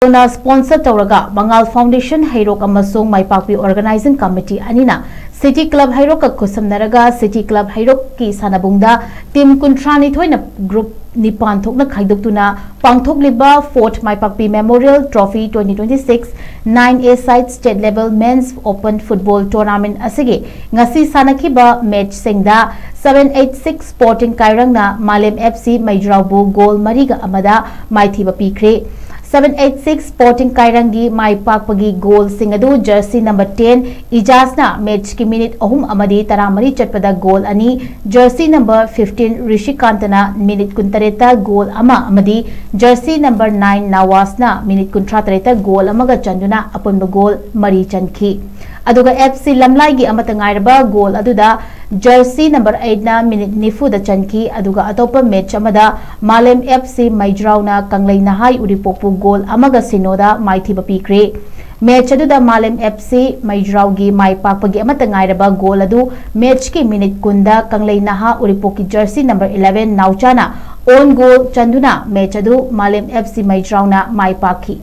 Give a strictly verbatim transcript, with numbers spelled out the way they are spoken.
ꯅ ꯁ꯭ꯄꯣꯟꯁꯔ ꯇꯧꯔꯒ ꯃꯉꯥꯜ ꯐꯥꯎꯟꯗꯦꯁꯟ ꯍꯩꯔꯣꯛ ꯑꯃꯁꯨꯡ ꯃꯥꯏꯄꯥꯛꯄꯤ ꯑꯣꯔꯒꯅꯥꯏꯖꯤꯡ ꯀꯃꯤꯇꯤ ꯑꯅꯤꯅ ꯁꯤꯇꯤ ꯀ꯭ꯂꯕ ꯍꯩꯔꯣꯛꯀ ꯈꯨꯠꯁꯝꯅꯔꯒ ꯁꯤꯇꯤ ꯀ꯭ꯂꯕ ꯍꯩꯔꯣꯛꯀꯤ ꯁꯥꯟꯅꯕꯨꯡꯗ ꯇꯤꯝ ꯀꯨꯟꯊ꯭ꯔꯥ ꯅꯤꯊꯣꯏꯅ ꯒ꯭ꯔꯨꯞ ꯅꯤꯄꯥꯟ ꯊꯣꯛꯅ ꯈꯥꯏꯗꯣꯛꯇꯨꯅ ꯄꯥꯡꯊꯣꯛꯂꯤꯕ fourth Maipakpi memorial trophy twenty twenty-six nine A side state level men's open football tournament ꯑꯁꯤꯒꯤ ꯉꯁꯤ ꯁꯥꯟꯅꯈꯤꯕ ꯃꯦꯆꯁꯤꯡꯗ seven eight six Sporting ꯀꯥꯏꯔꯪꯅ ꯃꯥꯂꯦꯝ F C ꯃꯩꯖ꯭ꯔꯥꯎꯕꯨ ꯒꯣꯜ ꯃꯔꯤꯒ ꯑꯃꯗ ꯃꯥꯏꯊꯤꯕ ꯄꯤꯈ꯭ꯔꯦ꯫ Seven eight six Sporting ꯀꯥꯏꯔꯪꯒꯤ ꯃꯥꯏ ꯄꯥꯛꯄꯒꯤ ꯒꯣꯜꯁꯤꯡ ꯑꯗꯨ ꯖꯔꯁꯤ ꯅꯝꯕꯔ ten ꯏꯖꯥꯖꯅ ꯃꯦꯆꯀꯤ ꯃꯤꯅꯤꯠ ꯑꯍꯨꯝ ꯑꯃꯗꯤ ꯇꯔꯥꯃꯔꯤ ꯆꯠꯄꯗ ꯒꯣꯜ ꯑꯅꯤ, ꯖꯔꯁꯤ ꯅꯝꯕꯔ fifteen ꯔꯤꯁꯤꯀꯥꯟꯇꯅ ꯃꯤꯅꯤꯠ ꯀꯨꯟꯇꯔꯦꯠꯇ ꯒꯣꯜ ꯑꯃ ꯑꯃꯗꯤ ꯖꯔꯁꯤ ꯅꯝꯕꯔ nine ꯅꯋꯥꯖꯅ ꯃꯤꯅꯤꯠ ꯀꯨꯟꯊ꯭ꯔꯥ ꯇꯔꯦꯠꯇ ꯒꯣꯜ ꯑꯃꯒ ꯆꯟꯗꯨꯅ ꯑꯄꯨꯟꯕ ꯒꯣꯜ ꯃꯔꯤ ꯆꯟꯈꯤ꯫ ꯑꯗꯨꯒ F C ꯂꯝꯂꯥꯏꯒꯤ ꯑꯃꯠꯇ ꯉꯥꯏꯔꯕ ꯒꯣꯜ ꯑꯗꯨꯗ ꯖꯔꯁꯤ ꯅꯝꯕꯔ eightꯅ ꯃꯤꯅꯤꯠ ꯅꯤꯐꯨꯗ ꯆꯟꯈꯤ꯫ ꯑꯗꯨꯒ ꯑꯇꯣꯞꯄ ꯃꯦꯆ ꯑꯃꯗ ꯃꯥꯂꯦꯝ F C ꯃꯩꯖ꯭ꯔꯥꯎꯅ ꯀꯪꯂꯩ ꯅꯍꯥꯏ ꯎꯔꯤꯄꯣꯛꯄꯨ ꯒꯣꯜ ꯑꯃꯒ ꯁꯤꯅꯣꯗ ꯃꯥꯏꯊꯤꯕ ꯄꯤꯈ꯭ꯔꯦ꯫ ꯃꯦꯆ ꯑꯗꯨꯗ ꯃꯥꯂꯦꯝ F C ꯃꯩꯖ꯭ꯔꯥꯎꯒꯤ ꯃꯥꯏ ꯄꯥꯛꯄꯒꯤ ꯑꯃꯠꯇ ꯉꯥꯏꯔꯕ ꯒꯣꯜ ꯑꯗꯨ ꯃꯦꯆꯀꯤ ꯃꯤꯅꯤꯠ ꯀꯨꯟꯗ ꯀꯪꯂꯩ ꯅꯍꯥ ꯎꯔꯤꯄꯣꯛꯀꯤ ꯖꯔꯁꯤ ꯅꯝꯕꯔ eleven ꯅꯥꯎꯆꯥꯅ ꯑꯣꯟ ꯒꯣꯜ ꯆꯟꯗꯨꯅ ꯃꯦꯆ ꯑꯗꯨ ꯃꯥꯂꯦꯝ F C ꯃꯩꯖ꯭ꯔꯥꯎꯅ ꯃꯥꯏ ꯄꯥꯛꯈꯤ꯫